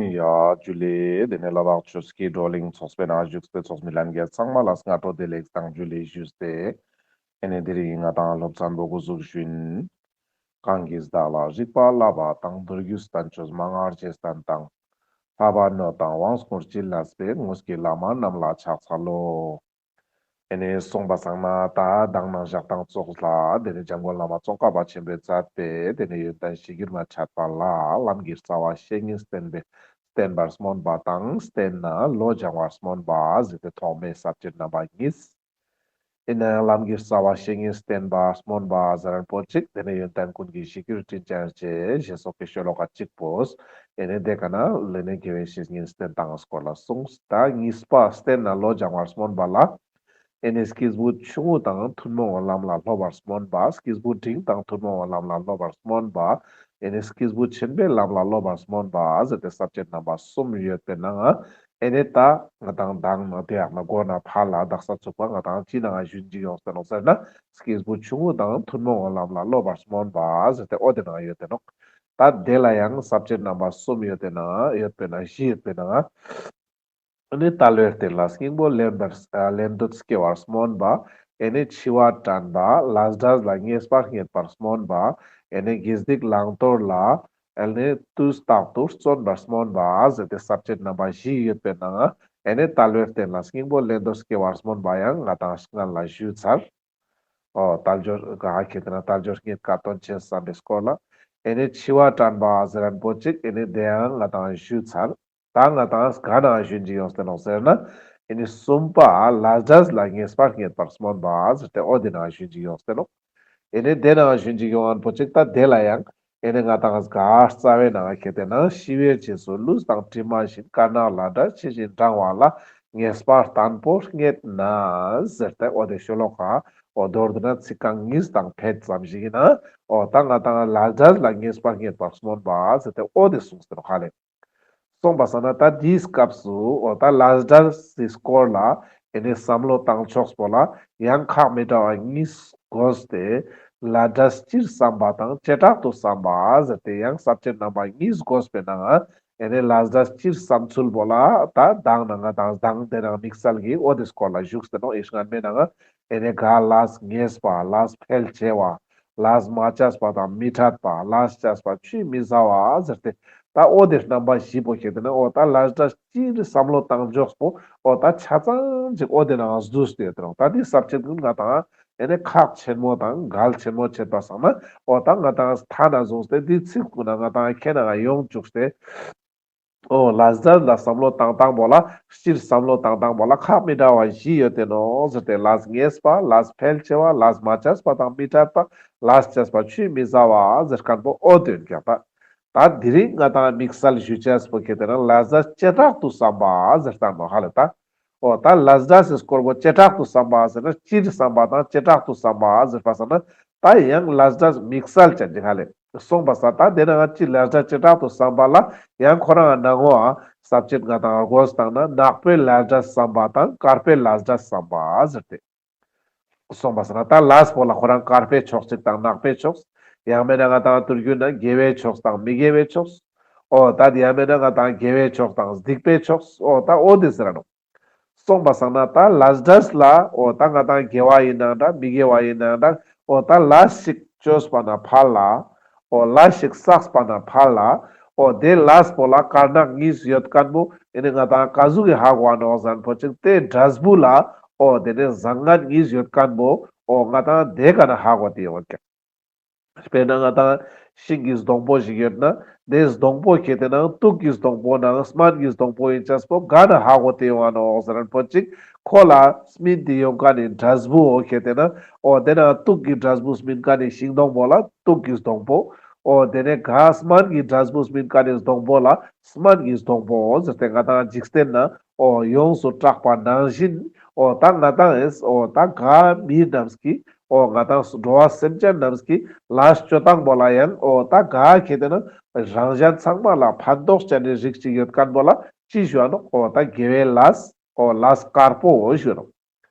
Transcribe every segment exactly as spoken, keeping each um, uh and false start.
ཡ་ཇུ་ལེ། དེ་ནས་ལ་དྭགས་ཆོས་ཀྱི་བགྲོ་གླེང་ཚོགས་པའི་ནང་བཞུགས་པའི་ཚོགས་མི་ལྷན་རྒྱས་ཚང་མ་ལ་སྔ་དྲོ་བདེ་ལེགས་དང་ཇུ་ལེ་ཞུས་ཏེ། ཨེ་ནས་དེ་རིང་ང་དང་སློབ་ཚན་པོ་འགོ་འཛུགས་ཞུ་ཡིན། གང་གིས་བདག་ལ་རིག་པ་བསླབ་པ་དང་། མདོ་རྒྱུད་བསྟན་བཅོས་མན་ངག་རྗེས་བསྟན་དང་། ལྷག་པར་སྣོད་དང་དབང་བསྐུར་བྱིན་རླབས་པའི། དངོས་ཀྱི་བླ་མ་རྣམས་ལ་ཕྱག་འཚལ་ལོ། ཨེ་ནས་སོང་པ་སང་ན་ད་མདང་ནང་ཞག་དང་ཙོགས་ལ་དེ་ནས་འཇམ་མགོན་བླ་མ་ཙོང་ཁ་པ་ཆེན་པོས་མཛད་པའི་དེ་ནས་ཡོན་ཏན་གཞིར་གྱུར་མ་འཆད་པ་ལ་ལམ་གྱི་རྩ་བ་བཤེས་གཉེན་བསྟེན་པའི་བསྟེན་པར་སྨོན་པ་དང་བསྟེན་ནས་བློ་སྦྱང་བར་སྨོན་པ་ཟེར་ཏེ་ཐོག་མའི་ས་བཅད་རྣམ་པ་གཉིས། ཨེ་ནས་ལམ་གྱི་རྩ་བ་བཤེས་གཉེན་བསྟེན་པར་སྨོན་པ་ཟེར་མཁན་པོ་གཅིག་དེ་ནས་ཡོན་ཏན་ཀུན་གྱི་གཞིར་གྱུར་དྲིན་ཅན་རྗེ་ཞེས་སོགས་ཀྱི་ཤོ་ལོ་ཀ་གཅིག་པོས། ཨེ་ནས་དེ་ཀ་ན་ལེ་ནས་དགེ་བའི་བཤེས་གཉེན་བསྟེན་སྟངས་སྐོར་ལ་གསུངས། ད་གཉིས་པ་བསྟེན་ནས་བློ་སྦྱང་བར་སྨོན་པ་ལ། ཨེ་ནས་སྐྱེས་བུ་ཆུང་ངུ་དང་ཐུན་མོང་བའི་ལམ་ལ་སློབ་པར་སྨོན་པ། སྐྱེས་བུ་འབྲིང་དང་ཐུན་མོང་བའི་ལམ་ལ་སློབ་པར་སྨོན་པ། ཨེ་ནས་སྐྱེས་བུ་ཆེན་པོའི་ལམ་ལ་སློབ་པར་སྨོན་པ་ཟེར་ཏེ་ས་བཅད་རྣམ་པ་གསུམ་ཡོད་པའི་ནང་ཨེ་ནས་ད་ང་དང་མདང་ནས་དེ་ཡག་ན་མགོ་ནས་ཕར་ལ་དག་ས་ཚུག་པ་ང་དང་ཅི་ནང་ཞུན་ཅིག་ཡོང་སྟེ་ནོག་ཟེར་ན། སྐྱེས་བུ་ཆུང་ངུ་དང་ཐུན་མོང་བའི་ལམ་ལ་སློབ་པར་སྨོན་པ་ཟེར་ཏེ་འོ་དེ་ནང་ཡོད་དེ་ནོག་ད་དེ་ལ་ཡང་ས་བཅད་རྣམ་པ་གསུམ་ཡོད་དེ་ན་ཡོད་པའི་ནང་བཞི་ཡོད་པའི་ནང་། ཨ་ནི་དལ་བའི་རྟེན་ལ་སྙིང་པོ་ལེན་པར་ཨ་ལེན་འདོད་སྐྱེ་བར་སྨོན་པ། ཨེ་ནས་འཆི་བ་དྲན་པ། ལས་འབྲས་ལ་ངེས་པ་རྙེད་པར་སྨོན་པ། ཨེ་ནས་དགེ་སྡིག་བླང་དོར་ལ་ཨེ་ནས་དུས་རྟག་ཏུ་བརྩོན་པར་སྨོན་པ་ཟེར་ཏེ་ས་བཅད་རྣམ་པ་བཞི་ཡོད་པའི་ནང་ཨེ་ནས་དལ་བའི་རྟེན་ལ་སྙིང་པོ་ལེན་འདོད་སྐྱེ་བར་སྨོན་པ་ཡང་ང་དང་སྔན་ལ་ཞུས་ཚར། ཨོ་དལ་འབྱོར་ག་ཁེ་ཏེ་ན་དལ་འབྱོར་རྙེད་དཀའ་དོན་ཆེ་བསམ་པའི་སྐོར་ལ། ཨེ་ནས་འཆི་བ་དྲན་པ་ཟེར་མཁན་པོ་གཅིག་ཨེ་ནས་དེ་ཡང་ང་དང་ཞུས་ཚར། ད་ང་དང་ག་ནང་ཞུན་ཅིག་ཡོང་སྟེ་ནོག་ཟེར་ན། ཨེ་ནི་གསུམ་པ་ལས་འབྲས་ལ་ངེས་པ་རྙེད་པར་སྨོན་པ་ཟེར་ཏེ་འོ་དེ་ནང་ཞུན་ཅིག་ཡོང་སྟེ་ནོག་ཨེ་ནི་དེ་ནང་ཞུན་ཅིག་ཡོང་མཁན་པོ་གཅིག་ད་དེ་ལ་ཡང་ཨེ་ནི་ང་དང་ག་རྩ་བའི་ནང་ཁེ་ཏེ་ན་ཤི་བའི་རྗེས་སུ་ལུས་དང་གྲིབ་མ་བཞིན། དཀར་ནག་ལས་འབྲས་ཇི་བཞིན་འབྲང་བ་ལ། ངེས་པ་བརྟན་པོ་རྙེད་ན་ཟེར་ཏེ་འོ་དེ་ཤོ་ལོ་ཀ་འོ་མདོར་བསྡུ་ན་ཚིག་རྐང་གཉིས་དང་ཕེད་ཙམ་ཞིག་ཡིན་ན་འོ་ད་ང་དང་ལས་འབྲས་ལ་ངེས་པ་རྙེད་པར་སྨོན་པ་ཟེར་ཏེ་འོ་དེ་གསུངས་ཏེ་ནོག་ཧ་ལེ། སོང་པ་སང་ན་ད་དེའི་སྐབས་སུ་འོ་ད་ལས་འབྲས་སི་སྐོར་ལ་ཨེ་ནི་བསམ་བློ་བཏང་ཕྱོགས་པོ་ལ་ཡང་ཁག་མི་འདྲ་བ་གཉིས་བགོས་ཏེ། ལས་འབྲས་སྤྱིར་བསམ་པ་དང་བྱེ་བྲག་ཏུ་བསམ་པ་ཟེར་ཏེ་ཡང་ས་བཅད་རྣམ་པ་གཉིས་བགོས་པའི་ནང་ཨེ་ནི་ལས་འབྲས་སྤྱིར་བསམ་ཚུལ་པོ་ལ་ད་མདང་ནང་ང་དང་མདང་དེ་ནང་དམིགས་བསལ་གྱི་འོ་དེ་སྐོར་ལ་ཞུགས་ཏེ་ནོག་ཨེ་སྔན་མའི་ནང་ཨེ་ནི་ག་ལས་ངེས་པ་ལས་འཕེལ་ཆེ་བ། ལས་མ་བྱས་པ་དང་མི་འཕྲད་པ། ལས་བྱས་པ་ཆུད་མི་ཟ་བ་ཟེར་ཏེ། ད་འོ་དེ་རྣམ་པ་བཞི་པོ་ཁེ་ཏེ་ན་འོ་ད་ལས་འབྲས་སྤྱིར་བསམ་བློ་བཏང་ཕྱོགས་པོ་འོ་ད་ཆ་ཚང་ཅིག་འོ་དེ་ནང་འདུས་ཏེ་ཡོད་དེ་ནོག་ད་དེ་ས་བཅད་ཀུན་ང་དང་ཨེ་ནི་ཁག་ཆེན་མོ་དང་གལ་ཆེན་མོ་བྱེད་པ་སང་ན་འོ་ད་ང་དང་ཐ་ན་བཟུང་སྟེ་དེ་ཚིག་ཀུན་ན་ང་དང་ཁེ་ན་ཡོང་བཅུག་སྟེ། འོ་ལས་འབྲས་ལ་བསམ་བློ་བཏང་སྟངས་པོ་ལ་སྤྱིར་བསམ་བློ་བཏང་སྟངས་པོ་ལ་ཁག་མི་འདྲ་བ་བཞི་ཡོད་དེ་ནོག་ཟེར་ཏེ། ལས་ངེས་པ། ལས་འཕེལ་ཆེ་བ། ལས་མ་བྱས་པ་དང་མི་འཕྲད་པ། ལས་བྱས་པ་ཆུད་མི་ཟ་བ་ཟེར་མཁན་པོ་འོ་དོན་ཀྱང་ད། ད་དེ་རིང་ང་དང་དམིགས་བསལ་ཞུ་ཅེས་པོ་ཁེ་ཏེ་ན་ལས་འབྲས་བྱེ་བྲག་ཏུ་བསམ་པ་ཟེར་སྟངས་ནོག་ཧ་ལེ་ད། འོ་ད་ལས་འབྲས་སི་སྐོར་པོ་བྱེ་བྲག་ཏུ་བསམ་པ་ཟེར་ན་སྤྱིར་བསམ་པ་དང་བྱེ་བྲག་ཏུ་བསམ་པ་ཟེར་པ་སང་ན་ད་ཡང་ལས་འབྲས་དམིགས་བསལ་ཅན་ཅིག་ཧ་ལེ། སོང་པ་སང་ད་དེ་ནང་ཅི་ལས་འབྲས་བྱེ་བྲག་ཏུ་བསམ་པ་ལ་ཡང་ཁོ་རང་ནང་ངོ་ཨ་ས་བཅད་ང་དང་བགོས་བཏང་ན་ནག་པོའི་ལས་འབྲས་བསམ་པ་དང་དཀར་པོའི་ལས་འབྲས་བསམ་པ་ཟེར་ཏེ། སོང་པ་སང་ད་ལས་པོ་ལ་ཁོ་རང་དཀར་པོའི་ཕྱོགས་ཅིག་དང་ནག་པོའི་ཕྱོགས། ཡང་མེད་ན་ང་དང་དུར་རྒྱུ་ན་དགེ་བའི་ཕྱོགས་དང་མི་དགེ་བའི་ཕྱོགས། འོ་ད་ཡང་མེད་ན་ང་དང་དགེ་བའི་ཕྱོགས་དང་སྡིག་པའི་ཕྱོགས། འོ་ད་འོ་དེ་ཟེར་ར་ནོག་སོང་པ་སང་ན་ད་ལས་འབྲས་ལ་འོ་ད་ང་དང་དགེ་བ་ཡིན་ནའང་འདྲ་མི་དགེ་བ་ཡིན་ནའང་འདྲ་འོ་ད་ལས་ཤིག་བཅོས་པ་ན་ཕར་ལ་འོ་ལས་ཤིག་བསགས་པ་ན་ཕར་ལ་འོ་དེ་ལས་པོ་ལ་དཀར་ནག་གཉིས་ཡོད་མཁན་པོ་ཨེ་ནི་ང་དང་ག་ཟུག་གི་ཧ་གོ་ནོག་ཟེར་མཁན་པོ་ཅིག་དེ་འབྲས་བུ་ལ་འོ་དེ་ནི་བཟང་ངན་གཉིས་ཡོད་མཁན་པོ་འོ་ང་དང་དེ་ཀ་ན་ཧ་གོ་དེ་ཡོང་ཀྱག་དཔེར་ན་ང་དང་ཤིང་གི་སྡོང་པོ་ཞིག་ཡོད་ན་དེ་སྡོང་པོ་ཁེ་ཏེ་ན་དུག་གི་སྡོང་པོ་ནང་སྨན་གྱི་སྡོང་པོ་ཡིན་ཅེས་པོ་ག་ན་ཧ་གོ་དེ་ཡོང་ང་ནོག་ཟེར་མཁན་པོ་ཅིག་ཁོ་ལ་སྨིན་ཏེ་ཡོང་མཁན་ནི་འབྲས་བུ་འོ་ཁེ་ཏེ་ན་འོ་དེ་ན་དུག་གི་འབྲས་བུ་སྨིན་མཁན་ནི་ཤིང་སྡོང་པོ་ལ་དུག་གི་སྡོང་པོ། འོ་དེ་ནས་ག་སྨན་གྱི་འབྲས་བུ་སྨིན་མཁན་ནི་སྡོང་པོ་ལ་སྨན་གྱི་སྡོང་པོ་ཟེར་ཏེ་ང་དང་འཇིག་རྟེན་ན་འོ་ཡོངས་སུ་གྲགས་པ་ནང་བཞིན་འོ་ད་ང་དང་ཨེས་འོ་ད་ག་མི་རྣམས་ཀྱི་འོ་ང་དང་འགྲོ་བ་སེམས་ཅན་རྣམས་ཀྱི་ལས་བཅོ་སྟངས་པོ་ལ་ཡང་འོ་ད་ག་ཁེ་ཏེ་ན་རང་གཞན་ཚང་མ་ལ་ཕན་ཐོགས་ཅན་ནི་རིགས་ཅིག་ཡོད་མཁན་པོ་ལ་ཅི་ཞུ་བ་ནོག་འོ་ད་དགེ་བའི་ལས་འོ་ལས་དཀར་པོ་འོ་ཞུ་བ་ནོག་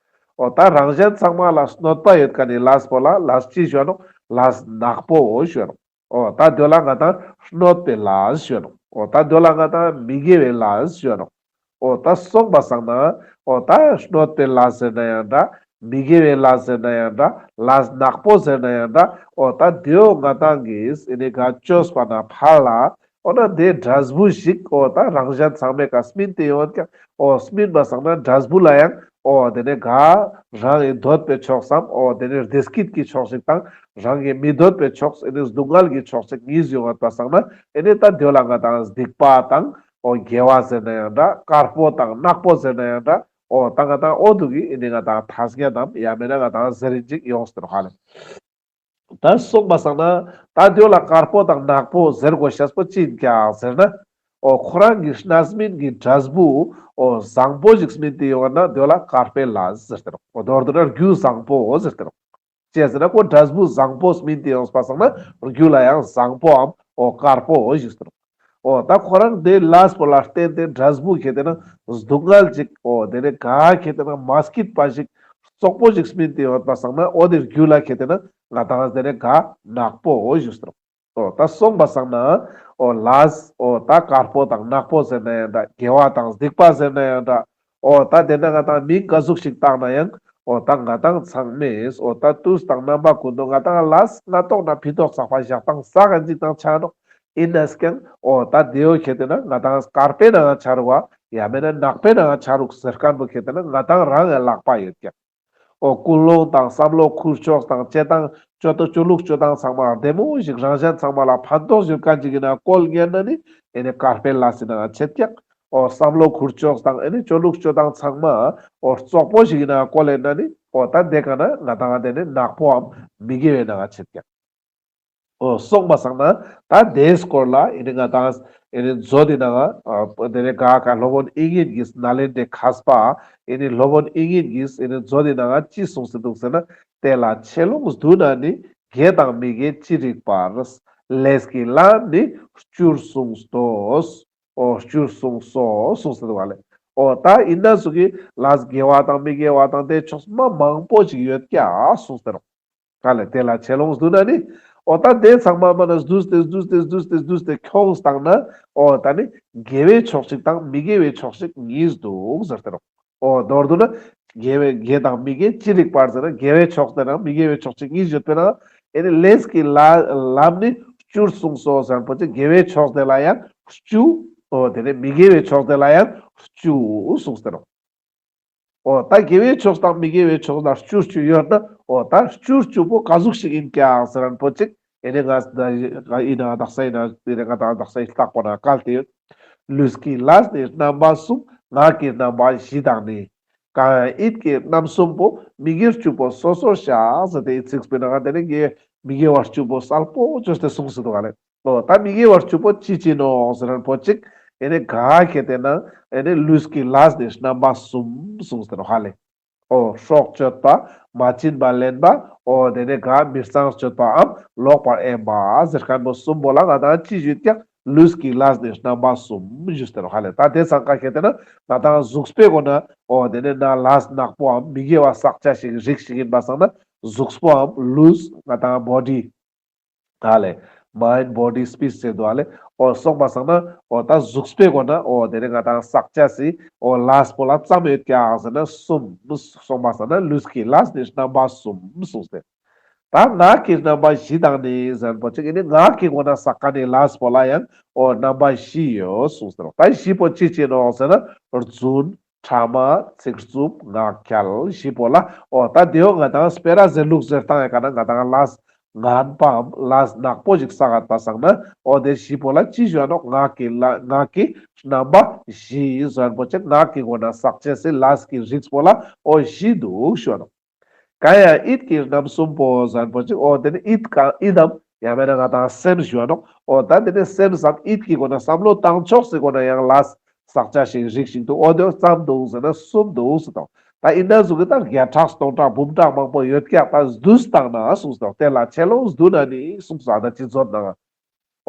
འོ་ད་རང་གཞན་ཚང་མ་ལ་གནོད་པ་ཡོད་མཁན་ནི་ལས་པོ་ལ་ལས་ཅི་ཞུ་བ་ནོག་ལས་ནག་པོ་འོ་ཞུ་བ་ནོག་འོ་ད་དེ་ལ་ང་དང་གནོད་པའི་ལས་ཞུ་བ་ནོག་འོ་ད་དེ་ལ་ང་ཏང་མི་དགེ་བའི་ལས་ཞུ་ནོག། འོ་ད་སོང་པ་སང་ན་འོ་ད་གནོད་པའི་ལས་ཟེར་ན་ཡང་འདྲ། མི་དགེ་བའི་ལས་ཟེར་ན་ཡང་འདྲ། ལས་ནག་པོ་ཟེར་ན་ཡང་འདྲ། འོ་ད་དེའོ་ང་ཏང་གིས་ཨེ་ནི་ག་བཅོས་པ་ན་ཕར་ལ། འོ་ན་དེ་འབྲས་བུ་ཞིག་འོ་ད་རང་གཞན་ཚང་མའི་ཀ་སྨིན་ཏེ་ཡོང་ཀྱག། འོ་སྨིན་པ་སང་ན་འབྲས་བུ་ལ་ཡང་འོ་དེ་ནི་ག་རང་གི་འདོད་པའི་ཕྱོགས་སམ། འོ་དེ་ནི་བདེ་སྐྱིད་ཀྱི་ཕྱོགས་ཤིག་དང་རང་གི་མི་འདོད་པའི་ཕྱོགས་ཨེ་ནི་སྡུག་བསྔལ་གྱི་ཕྱོགས་ཤིག་གཉིས་ཡོང་བ་སང་ན་ཨེ་ནི་ད་དེ་ལ་ང་ཏང་སྡིག་པ་དང་འོ་དགེ་བ་ཟེར་ན་ཡང་འདྲ། དཀར་པོ་དང་ནག་པོ་ཟེར་ན་ཡང་འདྲ། འོ་ད་ང་ཏང་འོ་དུ་གི་ཨེ་ནི་ང་ཏང་ཐ་སྙད་དམ་ཡང་མེད་ན་ང་ཏང་ཟེར་རིན་ཅིག་ཡོངས་ཏེ་རོ་ཧ་ལེ། ད་སོང་པ་སང་ན་ད་དེ་ལ་དཀར་པོ་དང་ནག་པོ་ཟེར་དགོས་ཤེས་པོ་ཅི་ཡིན་ཀྱག་ཟེར་ན། འོ་ཁོ་རང་གི་རྣམ་སྨིན་གྱི་འབྲས་བུ་འོ་བཟང་པོ་ཞིག་སྨིན་ཏེ་ཡོང་བ་ན་དེ་ལ་དཀར་པོའི་ལས་ཟེར་ཏེ་རོ། འོ་མདོར་བསྡུ་ན་རྒྱུ་བཟང་པོ་ཟེར་ཏེ་རོ། ཅི་ཟེར་ན་ཁོ་འབྲས་བུ་བཟང་པོ་སྨིན་ཏེ་ཡོངས་པ་སང་ན་རྒྱུ་ལ་ཡང་བཟང་པོའམ་འོ་དཀར་པོ་ཞུས་ཏེ་རོ། འོ་ད་ཁོ་རང་དེ་ལས་པོ་ལ་བརྟེན་ཏེ་འབྲས་བུ་ཁེ་ཏེ་ན་སྡུག་བསྔལ་ཅིག་འོ་དེ་ནི་ག་ཁེ་ཏེ་ན་མ་སྐྱིད་པ་ཞིག་བཙོག་པོ་ཞིག་སྨིན་ཏེ་ཡོད་པ་སང་ན་འོ་དེ་རྒྱུ་ལ་ཁེ་ཏེ་ན་ང་ཏང་དེ་ནི་ག་ནག་པོ་ཞུས་ཏེ་རོ། འོ་ད་སོང་པ་སང་ན་འོ་ལས་འོ་ད་དཀར་པོ་དང་ནག་པོ་ཟེར་ན་ཡང་འདྲ། དགེ་བ་དང་སྡིག་པ་ཟེར་ན་ཡང་འདྲ། འོ་ད་དེ་ན་ང་ཏང་མིང་ག་ཟུག་ཞིག་བཏགས་ན་ཡང་འོ་ད་ང་ཏང་ཚང་མས་འོ་ད་དུས་དང་རྣམ་པ་ཀུན་ཏུ་ང་ཏང་ལས་སྔ་ཏོག་ན་ཕི་ཏོག་ཚག་པ་བཞག་སྟངས་ས་ག་འཇིག་དང་ཆ་ནོག། ཡིན་ནས་ཀྱང་འོ་ད་དེའོ་ཁེ་ཏེ་ན་ང་ཏང་དཀར་པོའི་ནང་ཆ་རུག་པ་ཡང་མེད་ན་ནག་པོའི་ནང་ཆ་རུག་ཟེར་མཁན་པོ་ཁེ་ཏེ་ན་ང་ཏང་རང་ལ་ལག་པ་ཡོད་ཀྱག། འོ་ཀུན་སློང་དང་བསམ་བློ་ཁུར་ཕྱོགས་དང་བྱེད་སྟངས་སྤྱོད་སྤྱོད་ལུགས་སྤྱོད་སྟངས་ཚང་མ་བདེ་མོ་ཞིག་རང་གཞན་ཚང་མ་ལ་ཕན་ཐོགས་ཞིག་ག་འཇིག་གི་ན་བཀོལ་ཉན་ན་ནི་ཨེ་ནི་དཀར་པོའི་ལས་སི་ནང་ཆེད་ཀྱག། འོ་བསམ་བློ་ཁུར་ཕྱོགས་དང་ཨེ་ནི་སྤྱོད་ལུགས་སྤྱོད་སྟངས་ཚང་མ་འོ་བཙོག་པོ་ཞིག་གི་ནང་བཀོལ་ལེན་ན་ནི་འོ་ད་དེ་ག་ན་ང་ཏང་དེ་ནི་ནག་པོའམ་མི་དགེ་བའི་ནང་ཆེད་ཀྱག། འོ་སོང་པ་སང་ན་ད་དེའི་སྐོར་ལ་ཨེ་ནི་ང་ཏང་ཨེ་ནི་མཛོད་དེ་ནང་ཨ་དེ་ནི་ག་ག་སློབ་དཔོན་དབྱིག་གཉེན་གྱིས་ནཱ་ལེནྡྲའི་མཁས་པ་ཨེ་ནི་སློབ་དཔོན་དབྱིག་གཉེན་གྱིས་ཨེ་ནི་མཛོད་དེ་ནང་ཅི་གསུངས་སེ་འདུག་ཟེར་ན། དེ་ལ་ཆེ་ལོང་བསྡུ་ན་ནི། དགེ་དང་མི་དགེ་ཅི་རིགས་པར། ལས་ཀྱི་ལམ་ནི་བཅུར་གསུངས་སོ། འོ་བཅུར་གསུངས་སོ་གསུངས་སེ་འདུག་པ་ལེ། འོ་ད་ཡིན་ན་ཟུག་གི་ལས་དགེ་བ་དང་མི་དགེ་བ་དང་དེ་ཕྱོགས་མ་མང་པོ་ཞིག་ཡོད་ཀྱག་གསུངས་སེ་རོ། ག་ལེ་དེ་ལ་ཆེ་ལོང་བསྡུ་ན་ནི། འོ་ད་དེ་ཚང་མ་མ་ན་བསྡུས་ཏེ་བསྡུས་ཏེ་བསྡུས་ཏེ་བསྡུས་ཏེ་ཁྱོངས་བཏང་ན་འོ་ད་ནི་དགེ་བའི་ཕྱོགས་ཤིག་དང་མི་དགེ་བའི་ཕྱོགས་ཤིག་གཉིས་འདུག་ཟེར་ཏེ་རོ། འོ་མདོར་བསྡུ་ན་དགེ་བའི་དགེ་དང་མི་དགེ་ཅི་རིགས་པར་ཟེར་ན་དགེ་བའི་ཕྱོགས་དེ་དང་མི་དགེ་བའི་ཕྱོགས་ཤིག་གཉིས་ཡོད་པས་ན་ཨེ་ནི་ལས་ཀྱི་ལ་ལམ་ནི་བཅུར་གསུངས་སོ་ཟེར་པོ་ཅི་དགེ་བའི་ཕྱོགས་དེ་ལ་ཡང་བཅུ། འོ་དེ་ནི་མི་དགེ་བའི་ཕྱོགས་དེ་ལ་ཡང་བཅུ་གསུངས་ཏེ་རོ། འོ་ད་དགེ་བའི་ཕྱོགས་དང་མི་དགེ་བའི་ཕྱོགས་ལ་བཅུ་བཅུ་ཡོད་ན་འོ་ད་བཅུ་བཅུ་པོ་ག་ཟུག་ཞིག་ཡིན་ཀྱག་ཟེར་ན་པོ་ཅིག་ཨེ་ནི་ང་ཡིན་ན་དག་ས་ཡིན་ན་དེ་ནི་ང་དང་དག་ས་ཡིན་ལྟག་པོ་ན་བཀལ་ཏེ་ཡོད། ལུས་ཀྱི་ལས་ནི་རྣམ་པ་གསུམ། ངག་གི་རྣམ་པ་བཞི་དང་ནི། གང་ཡང་ཡིད་ཀྱི་རྣམ་གསུམ་པོ། མི་དགེ་བཅུ་པོ་སོ་སོར་བཤགས་ཟེར་ཏེ་ཚིགས་པའི་ནང་དེ་ནི་དགེ་མི་དགེ་བ་བཅུ་པོ་གསལ་པོ་བཅོས་ཏེ་གསུངས་སེ་འདུག་ག་ལེ། འོ་ད་མི་དགེ་བ་བཅུ་པོ་ཅི་ཅི་ནོག་ཟེར་ན་པོ་ཅིག་ཨེ་ནི་ག་ཁེ་ཏེ་ན་ཨེ་ནི་ལུས་ཀྱི་ལས་ནི་རྣམ་པ་གསུམ་གསུངས་སེ་འདུག་ག་ལེ། འོ་སྲོག་གཅོད་པ། མ་བྱིན་པ་ལེན་པ། འོ་དེ་ནི་ག་མི་གཙང་གཅོད་པའམ་ལོག་པར་གཡེམ་པ་ཟེར་མཁན་པོ་གསུམ་པོ་ལ་ང་དང་ཅི་ཞུ་ཀྱག། ལུས་ཀྱི་ལས་ནི་རྣམ་པ་གསུམ་ཞུས་ཏེ་ནོག་ཧ་ལེ། ད་དེ་ཚང་ཀ་ཁེ་ཏེ་ན་ང་དང་གཟུགས་པོའི་སྒོ་ན་འོ་དེ་ནི་ན་ལས་ནག་པོའམ་མི་དགེ་བ་བསགས་བྱ་ཞིག་རིགས་ཤིག་ཡིན་པ་སང་ན་གཟུགས་པོའམ་ལུས་ང་དང་བོ་ཌི་ཧ་ལེ། མའིན་ཌ་བོ་ཌི་སི་པི་རིཊ་ཟེར་འདུག་ཧ་ལེ། འོ་སོང་པ་སང་ན་འོ་ད་གཟུགས་པོའི་སྒོ་ན་འོ་དེ་ནི་ང་དང་བསགས་བྱ་སི་འོ་ལས་པོ་ལ་ཙམ་ཡོད་ཀྱག་ཟེར་ན་གསུམ། སོང་པ་སང་ན་ལུས་ཀྱི་ལས་ནི་རྣམ་པ་གསུམ་གསུངས་ཏེ། ད་ངག་གི་རྣམ་པ་བཞི་དང་ནི་ཟེར་པོ་ཅིག་ཨེ་ནི་ངག་གི་སྒོ་ན་བསགས་མཁན་ནི་ལས་པོ་ལ་ཡང་འོ་རྣམ་པ་བཞི་ཡོད་གསུངས་ཏེ་ནོག། ད་བཞི་པོ་ཅི་ཅི་ནོག་ཟེར་ན་རྫུན། ཕྲ་མ། ཚིག་རྩུབ། ངག་འཁྱལ་བཞི་པོ་ལ་འོ་ད་དེའོ་ང་དང་སྤེ་ར་ཟེར་ལུགས་ཟེར་སྟངས་ཡ་ག་ན་ང་དང་ལས་ངན་པའམ་ལས་ནག་པོ་ཞིག་བསགས་ཡོད་པ་སང་ན་འོ་དེ་བཞི་པོ་ལ་ཅི་ཞུ་ནོག། ངག་གི་ལ་ངག་གི་རྣམ་པ་བཞི་ཟེར་པོ་ཅིག་ངག་གི་སྒོ་ན་བསགས་བྱ་སི་ལས་ཀྱི་རིགས་པོ་ལ་འོ་བཞི་འདུག་ཞུ་ནོག། གང་ཡང་ཡིད་ཀྱི་རྣམ་གསུམ་པོ་ཟེར་པོ་ཅིག་འོ་དེ་ནི་ཡིད་གང་ཡིད་དམ་ཡང་མེད་ན་ང་དང་སེམས་ཞུ་ནོག། འོ་ད་དེ་ནི་སེམས་སམ་ཡིད་ཀྱི་སྒོ་ན་བསམ་བློ་བཏང་ཕྱོགས་སི་སྒོ་ན་ཡང་ལས་བསགས་བྱ་ཞིག་རིགས་ཤིག་འདུག། འོ་དེ་ཙམ་འདུག་ཟེར་ན་གསུམ་འདུག་ཟེར་དང་། ད་ཡིན་ན་ཟུག་གི་ད་བརྒྱ་ཕྲག་སྟོང་ཕྲག་འབུམ་ཕྲག་མང་པོ་ཡོད་ཀྱག། ད་བསྡུས་བཏང་ན་གསུངས་སོ། དེ་ལ་ཆེ་ལོང་བསྡུ་ན་ནི་གསུངས་སོ། ཨ་ད་ཅི་མཛོད་ནང་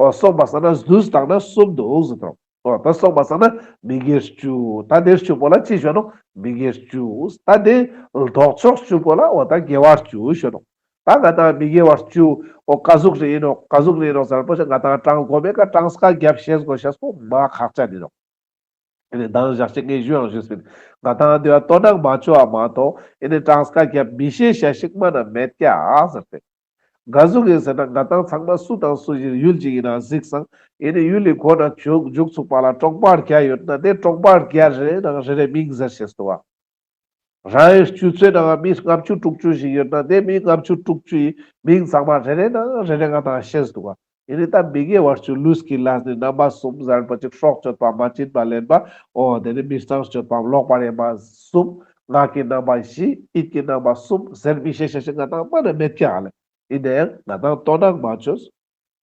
འོ་སོང་པ་སང་ན་བསྡུས་བཏང་ན་གསུམ་འདུག་ཟེར་དང་། འོ་ད་སོང་པ་སང་ན་མི་དགེ་བཅུ། ད་དེ་བཅུ་པོ་ལ་ཅི་ཞུ་ནོག། མི་དགེ་བཅུ། ད་དེ་ལྡོག་ཕྱོགས་བཅུ་པོ་ལ་འོ་ད་དགེ་བ་བཅུ་ཞུ་ནོག། ད་ང་ཏང་མི་དགེ་བ་བཅུ་འོ་ཀ་ཟུག་རེ་ཡིན་ནོག་ཀ་ཟུག་རེ་ཡིན་ནོག་ཟེར་པོ་ཞིག་ང་ཏང་གྲངས་གོ་མེད་ཀ་གྲངས་ཀ་རྒྱབ་ཤེས་དགོས་ཤེས་པོ་མ་ཁག་ཅན་ཡིན་ནོག་ཨེ་ནི་མདང་ཞག་ཅིག་ངས་ཞུ་ཡང་ཞུས་པིན། ང་ཏང་འདི་བ་དོ་སྣང་མ་བཅོ་བ་མ་གཏོགས་ཨེ་ནི་གྲངས་ཀ་རྒྱབ་མི་ཤེས་ཤ་ཞིག་མ་ན་མེད་ཀྱག་ཟེར་ཏེ། ག་ཟུག་ཡིན་ཟེར་ན་ང་ཏང་ཚང་མ་སུ་དང་སུ་ཞིག་ཡུལ་ཅིག་ཡིན་ན་གཟིགས་སང་ཨེ་ནི་ཡུལ་ལི་སྒོ་ན་འཇུག་འཇུག་ཚུགས་པ་ལ་གྲོང་པ་བརྒྱ་ཡོད་ན་དེ་གྲོང་པ་བརྒྱ་རེ་ནང་རེ་རེ་མིང་ཟེར་ཤེས་འདུག་བ། རང་ཡི་སྤྱི་ཚོགས་ནང་མི་ལྔ་བཅུ་དྲུག་ཅུ་ཞིག་ཡོད་ན་དེ་མི་ལྔ་བཅུ་དྲུག་ཅུ་ཡི་མིང་ཚང་མ་རེ་རེ་ནང་རེ་རེ་ང་ཏང་ཤེས་འདུག་བ། ཨེ་ནི་ད་མི་དགེ་བ་བཅུ་ལུས་ཀྱི་ལས་ནི་རྣམ་པ་གསུམ་ཟེར་པ་ཅིག་སྲོག་གཅོད་པ་མ་བྱིན་པ་ལེན་པ་འོ་དེ་ནི་མི་ཚངས་སྤྱོད་པའམ་ལོག་པར་གཡེམ་པ་གསུམ། ངག་གི་རྣམ་པ་བཞི་ཡིད་ཀྱི་རྣམ་པ་གསུམ་ཟེར་མི་ཤེས་ཤེས་ཤིག་ང་ཏང་མ་ན་མེད་ཀྱག་ལེ། ཡིན་ནའང་ང་ཏང་དོ་སྣང་མ་བཅོས།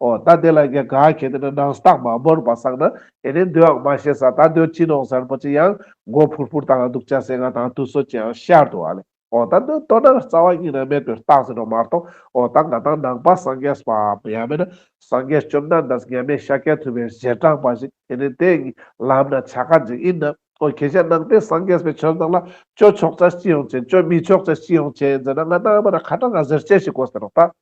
འོ་ད་དེ་ལ་རྒྱ་ག་ཁེ་ཏེ་ན་ནང་རྟགས་མ་བོར་བ་སང་ན་ཨེ་ནི་འདོད་ཡང་མ་ཤེས་ས་ད་འདོད་ཅི་ནོག་ཟེར་པོ་ཅི་ཡང་མགོ་ཕུར་ཕུར་བཏང་འདུག་ཅ་སེ་ང་ཏང་དུས་ཚོད་ཅི་ཡང་ཤར་འདུག་ཨ་ལེ། འོ་ད་འདོད་དོ་སྣང་རྩ་བ་ཉིད་ནས་མེད་པའི་རྟགས་ཟེར་ནོ་མ་གཏོགས་འོ་ད་ང་ཏང་ནང་པ་སངས་རྒྱས་པ་ཡང་མེད་ན་སངས་རྒྱས་བཅོམ་ལྡན་འདས་མཉམ་མེད་ཤཱཀྱ་ཐུབ་པའི་རྗེས་འབྲང་པ་ཞིག་ཨེ་ནི་དེ་ལམ་ན་ཆ་མཁན་ཅིག་ཡིན་ན་འོ་ཁྱེད་ཅག་ནང་པའི་སངས་རྒྱས་པའི་ཆོས་ནང་ལ་ཅོ་ཆོག་ཅ་ཅི་ཡོང་ཅན་ཅོ་མི་ཆོག་ཅ་ཅི་ཡོང་ཅན་ཟེར་ན་ང་ཏང་མ་ན་ཁ་ཏ་ང་ཟེར་ཅེས་ཤིག་གོ་ཟེར་ནོ་ད།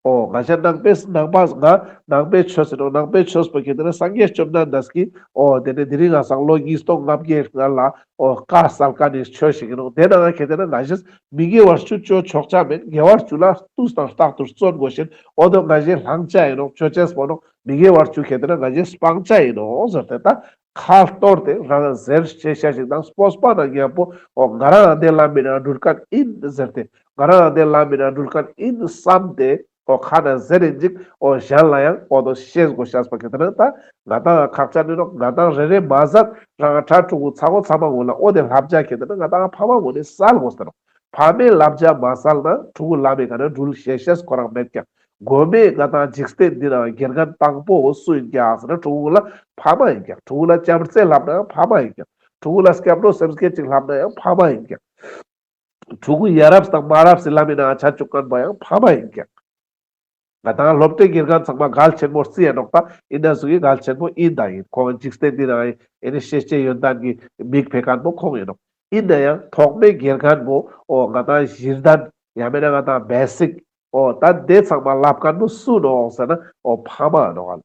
འོ་ང་ཅག་ནང་པའི་ནང་པ་ང་ནང་པའི་ཆོས་ཟེར་ནོ་ནང་པའི་ཆོས་པོ་ཁེ་ཏེ་ན་སངས་རྒྱས་བཅོམ་ལྡན་འདས་ཀྱིས་འོ་དེ་ནི་དེ་རིང་ང་སང་ལོ་ཉིས་སྟོང་ལྔ་བརྒྱའི་སྔ་ལ་འོ་བཀའ་སྩལ་མཁན་ནི་ཆོས་ཤིག་ཡིན་ནོ། དེ་ནང་ཁེ་ཏེ་ན་ང་ཞིག་མི་དགེ་བ་བཅུ་ཅོ་ཆོག་ཅ་མེད། དགེ་བ་བཅུ་ལ་དུས་དང་རྟག་ཏུ་བརྩོན་དགོས་ཤིང་འོ་དོ་ང་ཞིག་བླང་བྱ་ཡིན་ནོ་ཅོ་ཅེས་པོ་ནོ། མི་དགེ་བ་བཅུ་ཁེ་ཏེ་ན་ང་ཞིག་སྤང་བྱ་ཡིན་ནོ་ཟེར་ཏེ་ད་ཁ་གཏོར་ཏེ་རང་ཟེར་ཤེས་ཤ་ཞིག་དང་སྤོབས་པ་དང་མཉམ་པོ་འོ་ང་རང་དེ་ལམ་མི་ནང་འགྲུལ་མཁན་ཡིན་ཟེར་ཏེ། ང་རང་དེ་ལམ་མི་ནང་འགྲུལ་མཁན་ཡིན་བསམ་སྟེ་འོ་ཁ་ན་ཟེར་རིན་ཅིག་འོ་གཞན་ལ་ཡང་འོ་དོ་ཤེས་དགོས་ཤེས་པ་ཁེ་ཏེ་ན་ད་ང་ཏང་ཁག་ཅན་ཡིན་ནོ། ང་ཏང་རེ་རེ་མ་ཟད་རང་ཕྲུ་གུ་ཚ་བོ་ཚ་མ་ངུ་ལ་འོ་དེ་བསླབ་བྱ་ཁེ་ཏེ་ན་ང་ཏང་ཕ་མ་ངུ་ནི་སལ་དགོས་ཟེར་ནོ། ཕ་མའི་བསླབ་བྱ་མ་སལ་ན་ཕྲུ་གུ་ལམ་མི་ཁ་ན་འགྲུལ་ཤེས་ཤེས་ཁོ་རང་མེད་ཀྱག། གོ་མེ་ང་ཏང་འཇིག་རྟེན་འདི་ན་དགེ་རྒན་དང་པོ་སུ་ཡིན་ཀྱག་ཟེར་ན་ཕྲུ་གུ་ལ་ཕ་མ་ཡིན་ཀྱག། ཕྲུ་གུ་ལ་བྱམས་བརྩེ་ལབ་ན་ཡང་ཕ་མ་ཡིན་ཀྱག། ཕྲུ་གུ་ལ་སྐྱབས་འགྲོ་སེམས་བསྐྱེད་ཅིག་ལབ་ན་ཡང་ཕ་མ་ཡིན་ཀྱག། ཕྲུ་གུ་ཡ་རབས་དང་མ་རབས་སི་ལམ་མི་ནང་ཆ་བཅུག་མཁན་པོ་ཡང་ཕ་མ་ཡིན་ཀྱག། ང་ཏང་སློབ་གྲྭའི་དགེ་རྒན་ཚང་མ་གལ་ཆེན་པོ་རྩི་ཡ་ནོག་ད་ཡིན་ན་སུ་གི་གལ་ཆེན་པོ་ཡིན་ད་ཡིན། ཁོང་འཇིག་རྟེན་འདི་ན་ཡིན་ཨེ་ནི་ཤེས་བྱའི་ཡོན་ཏན་གྱི་མིག་ཕེ་མཁན་པོ་ཁོང་ཡིན་ནོག། ཡིན་ན་ཡང་ཐོག་མའི་དགེ་རྒན་པོ་འོ་ང་ཏང་གཞི་རྟེན་ཡང་མེད་ན་ང་ཏང་བེ་སིག་འོ་ད་དེ་ཚང་མ་ལབ་མཁན་པོ་སུ་ནོག་ཟེར་ན་འོ་ཕ་མ་ནོག་ཨ།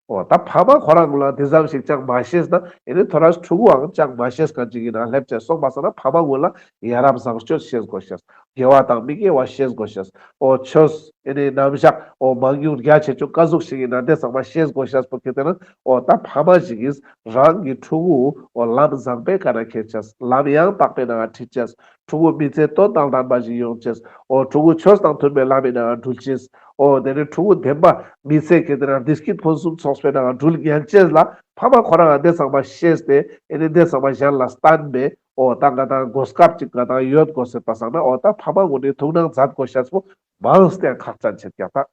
འོ་ད་ཕ་མ་ཁོ་རང་ལ་དེ་ཙམ་ཞིག་ཅང་མ་ཤེས་ན་ཨེ་ནི་ཐོ་རས་ཕྲུ་གུའང་ཅང་མ་ཤེས་མཁན་ཅིག་གི་ནང་སླེབས་ཆ་སོང་པ་སང་ན་ཕ་མ་ངུ་ལ་ཡ་རབས་བཟང་སྤྱོད་ཤེས་དགོས་ཤེས། དགེ་བ་དང་མི་དགེ་བ་ཤེས་དགོས་ཤེས། འོ་ཆོས་ཨེ་ནི་རྣམ་གཞག་འོ་མང་ཉུང་རྒྱ་ཆེ་ཆུང་ཀ་ཟུག་ཞིག་ཡིན་ན་དེ་ཚང་མ་ཤེས་དགོས་ཤེས་པོ་ཁེ་ཏེ་ན་འོ་ད་ཕ་མ་ཞིག་གིས་རང་གི་ཕྲུ་གུ་འོ་ལམ་བཟང་པོའི་ཀ་ན་ཁྱེར་ཅེས་ལམ་ཡང་དག་པའི་ནང་ཁྲིད་ཅེས། ཕྲུ་གུ་མི་ཚེ་དོན་དང་ལྡན་པ་ཞིག་ཡོང་ཅེས། འོ་ཕྲུ་གུ་ཆོས་དང་མཐུན་པའི་ལམ་མི་ནང་འགྲུལ་ཅེས། འོ་དེ་ནི་ཕྲུ་གུ་བདེན་པ་མི་ཚེ་ཁེ་ཏེ་ན་བདེ་སྐྱིད་ཕུན་སུམ་ཚོགས་པའི་ནང་འགྲུལ་ཉན་ཅེས་ལ་ཕ་མ་ཁོ་རང་དེ་ཚང་མ་ཤེས་ཏེ་ཨེ་ནི་དེ་ཚང་མ་གཞན་ལ་བསྟན་པའི་འོ་ད་ང་ཏང་གོ་སྐབས་ཅིག་ང་ཏང་ཡོད་དགོས་ཟེར་པ་སང་ན་འོ་ད་ཕ་མ་ངུ་ནི་ཐུགས་སྣང་མཛད་དགོས་ཤེས་པོ་མང་སྟེ་ཁག་ཅན་ཆེད་ཀྱག་ད།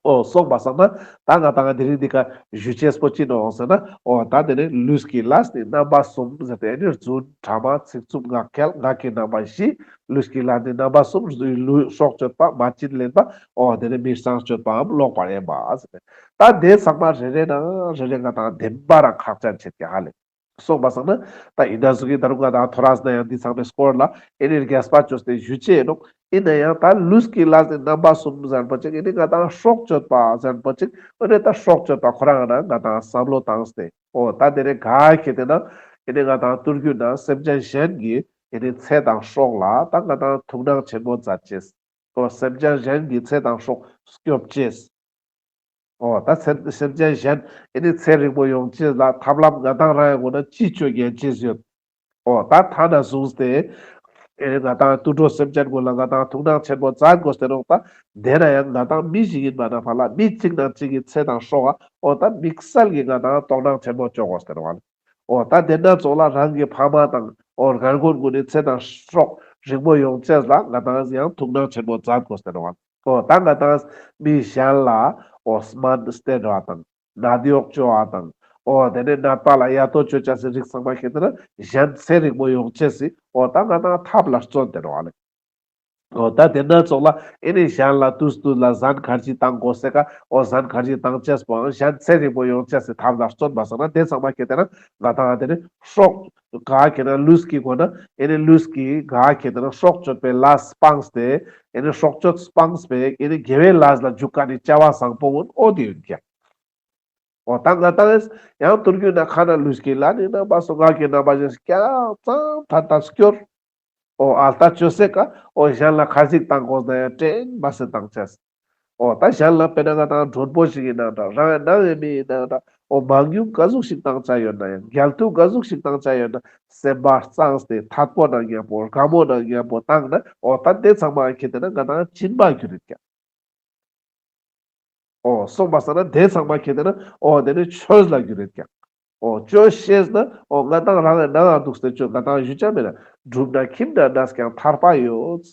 འོ་སོང་པ་སང་ན་ད་ང་ཏང་དེ་རིང་འདི་ཀ་ཞུ་ཅེས་པོ་ཅི་ནོག་ཟེར་ན་འོ་ད་དེ་ནི་ལུས་ཀྱི་ལས་ནི་རྣམ་པ་གསུམ་ཟེར་ཏེ་ཨེ་ནི་རྫུན་ཕྲ་མ་ཚིག་རྩུབ་ངག་འཁྱལ་ངག་གི་རྣམ་པ་བཞི། ལུས་ཀྱི་ལས་ནི་རྣམ་པ་གསུམ། ལུས་སྲོག་གཅོད་པ་མ་བྱིན་ལེན་པ་འོ་དེ་ནི་མི་ཚངས་སྤྱོད་པའམ་ལོག་པར་གཡེམ་པ་ཟེར་ཏེ་ད་དེ་ཚང་མ་རེ་རེ་ནང་རེ་རེ་ང་ཏང་བདེན་པ་རང་ཁག་ཅན་ཆེད་ཀྱག་ཧ་ལེ། སོང་པ་སང་ན་ད་ཡིན་ན་ཟུག་གི་ད་རུང་ང་ཏང་ཐོ་རས་ན་ཡང་འདི་ཚང་མའི་སྐོར་ལ་ཨེ་ནི་རྒྱས་པ་ཅོས་ཏེ་ཞུ་ཅེས་ཡིན་ནོག། ཡིན་ན་ཡང་ད་ལུས་ཀྱི་ལས་ནི་རྣམ་པ་གསུམ་ཟེར་པོ་ཅིག་ཨེ་ནི་ང་ཏང་སྲོག་གཅོད་པ་ཟེར་པོ་ཅིག་ཨེ་ནི་ད་སྲོག་གཅོད་པ་ཁོ་རང་ན་ང་ཏང་བསམ་བློ་བཏང་སྟེ་འོ་ད་དེ་ནི་ག་ཁེ་ཏེ་ན་ཨེ་ནི་ང་ཏང་ཏུར་རྒྱུད་ན་སེམས་ཅན་གཞན་གྱི་ཨེ་ནི་ཚེ་དང་སྲོག་ལ་ད་ང་ཏང་ཐུགས་སྣང་ཆེན་པོ་མཛད་ཅེས། འོ་སེམས་ཅན་གཞན་གྱི་ཚེ་དང་སྲོག་སྐྱོབ་ཅེས། འོ་ད་སེམས་སེམས་ཅན་གཞན་ཨེ་ནི་ཚེ་རིང་པོ་ཡོང་ཅེས་ལ་ཐབས་ལམ་ང་ཏང་རང་ཡང་ངོ་ན་ཅི་ཅོ་ཉན་ཅེས་ཡོད། འོ་ད་ཐ་ན་བཟུང་སྟེ་ཨེ་ནི་ང་ཏང་དུད་འགྲོ་སེམས་ཅན་ཀུན་ལ་ང་ཏང་ཐུགས་སྣང་ཆེན་པོ་མཛད་དགོས་ཏེ་ནོག། ད་དེ་ན་ཡང་ང་ཏང་མི་ཞིག་ཡིན་པ་ན་ཕ་ལ་མི་གཅིག་ན་གཅིག་གི་ཚེ་དང་སྲོག་ག་འོ་ད་དམིགས་བསལ་གྱི་ང་ཏང་དོ་སྣང་ཆེན་པོ་ཅོ་དགོས་ཏེ་ནོག། འོ་ད་དེ་ན་ཙོགས་ལ་རང་གི་ཕ་མ་དང་འོ་རྒན་རྒོན་ཀུན་ནི་ཚེ་དང་སྲོག་རིང་པོ་ཡོང་ཅེས་ལ་ང་ཏང་ཡང་ཐུགས་སྣང་ཆེན་པོ་མཛད་དགོས་ཏེ་ནོག། འོ་ད་ང་ཏང་མི་གཞན་ལ་འོ་སྨན་སྟེར་བ་དང་ནད་གཡོག་ཅོ་བ་དང་འོ་དེ་ནས་ནད་པ་ལ་ཡ་ཏོ་ཅོ་ཅེས་སི་རིགས་ཚང་མ་ཁེ་ཏེ་ན་གཞན་ཚེ་རིང་པོ་ཡོང་ཅེས་སི་འོ་ད་ང་ཏང་ཐབས་ལ་བརྩོན་ཏེ་ནོག་ལེ། འོ་ད་དེ་ན་ཙོགས་ལ་ཨེ་ནི་གཞན་ལ་དུས་དུས་ལ་ཟན་ཁར་ཅི་བཏང་དགོས་སེ་ཀ། འོ་ཟན་ཁར་ཅི་བཏང་ཅེས་པོའང་གཞན་ཚེ་རིང་པོ་ཡོང་ཅེས་སི་ཐབས་ལ་བརྩོན་པ་སང་ན་དེ་ཚང་མ་ཁེ་ཏེ་ན་ང་དང་དེ་ནི་སྲོག་ག་ཁེ་ན་ལུས་ཀྱི་སྒོ་ན་ཨེ་ནི་ལུས་ཀྱི་ག་ཁེ་ཏེ་ན་སྲོག་གཅོད་པའི་ལས་སྤངས་ཏེ་ཨེ་ནི་སྲོག་གཅོད་སྤངས་པའི་ཨེ་ནི་དགེ་བའི་ལས་ལ་འཇུག་མཁན་ནི་བྱ་བ་བཟང་པོ་ཀུན་འོ་དེ་ཡིན་ཀྱག། འོ་ད་ང་དང་ཡང་དུས་རྒྱུན་ན་ཁ་ན་ལུས་ཀྱི་ལ་ནི་རྣམ་པ་སོ་ང་གི་རྣམ་པ་ཅན་སྐྱག་ཙམ་ཐ་ཐ་སྐྱོར། འོ་ཨལ་ཏ་ཅོས་སེ་ཀ། འོ་གཞན་ལ་ཁ་ཟིག་བཏང་དགོས་ན་ཡང་དྲན་མ་སེ་བཏང་ཅེས། འོ་ད་གཞན་ལ་དཔེར་ན་ང་དང་མགྲོན་པོ་ཞིག་ཡིན་ན་འདྲ། རང་ཡང་ནང་ཡང་མི་ཡིན་ན་འདྲ། འོ་མང་ཉུང་ག་ཟུག་ཞིག་བཏང་ཅེས་ཡོད་ན་ཡང་། རྒྱལ་ཐུག་ག་ཟུག་ཞིག་བཏང་ཅེས་ཡོད་ན་སེམས་པ་གཙང་སྟེ་ཐད་པོ་ནང་མཉམ་པོ་དགའ་མོ་ནང་མཉམ་པོ་བཏང་ན། འོ་ད་དེ་ཚང་མ་ཁེ་ཏེ་ན་ང་དང་སྦྱིན་པ་གྱུར་རེད་ཀྱག། འོ་སོང་པ་སང་ན་དེ་ཚང་མ་ཁེ་ཏེ་ན་འོ་དེ་ནི་ཆོས་ལ་གྱུར་རེད་ཀྱག། འོ་ཅོ་ཤེས་ན་འོ་ང་དང་རང་ངི་ནང་ང་འདུག་སྟེ་ཅོ་ང་དང་ཞུ་ཅེས་མེད་ན། བསྒྲུབས་ན་ཁྱིམ་ན་གནས་ཀྱང་ཐར་པ་ཡོད།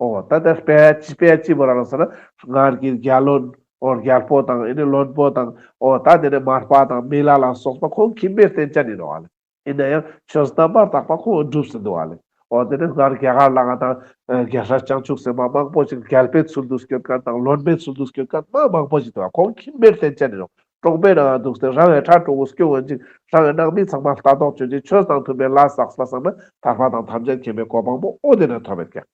འོ་ད་དེ་དཔེ་ཅི་དཔེ་ཅི་བོ་རང་ཟེར་ན་སྔར་གྱི་རྒྱལ་བློན་འོ་རྒྱལ་པོ་དང་ཨེ་ནི་བློན་པོ་དང་འོ་ད་དེ་ནི་མར་པ་དང་མི་ལ་ལ་སོགས་པ་ཁོང་ཁྱིམ་པའི་རྟེན་ཅན་ཡིན་ནོག་ཨ་ལེ། ཡིན་ན་ཡང་ཆོས་རྣམ་པར་དག་པ་ཁོང་སྒྲུབ་སྟེ་འདུག་ཨ་ལེ། འོ་དེ་ནི་སྔར་རྒྱ་གར་ལ་ང་དང་རྒྱལ་སྲས་བྱང་ཆུབ་སེམས་དཔའ་མང་པོ་ཞིག་རྒྱལ་པོའི་ཚུལ་དུ་སྐྱོད་མཁན་དང་བློན་པོའི་ཚུལ་དུ་སྐྱོད་མཁན་མ་མང་པོ་ཞིག་འདུག་ཨ། ཁོང་ཁྱིམ་པའི་རྟེན་ཅན་ཡིན་ནོག། གྲོང་པའི་ནང་འདུག་སྟེ་རང་ངི་ཕྲུ་གུ་སྐྱོང་བ་ཅིག་རང་ངི་ནང་མི་ཚང་མ་ལྟ་རྟོག་བྱེད་ཅིག་ཆོས་དང་མཐུན་པའི་ལས་བསགས་པ་སང་ན་ཐར་པ་དང་ཐམས་ཅད་མཁྱེན་པའི་གོ་འཕང་པོ་འོ་དེ་ན་ཐོབ་ཡོད་ཀྱག།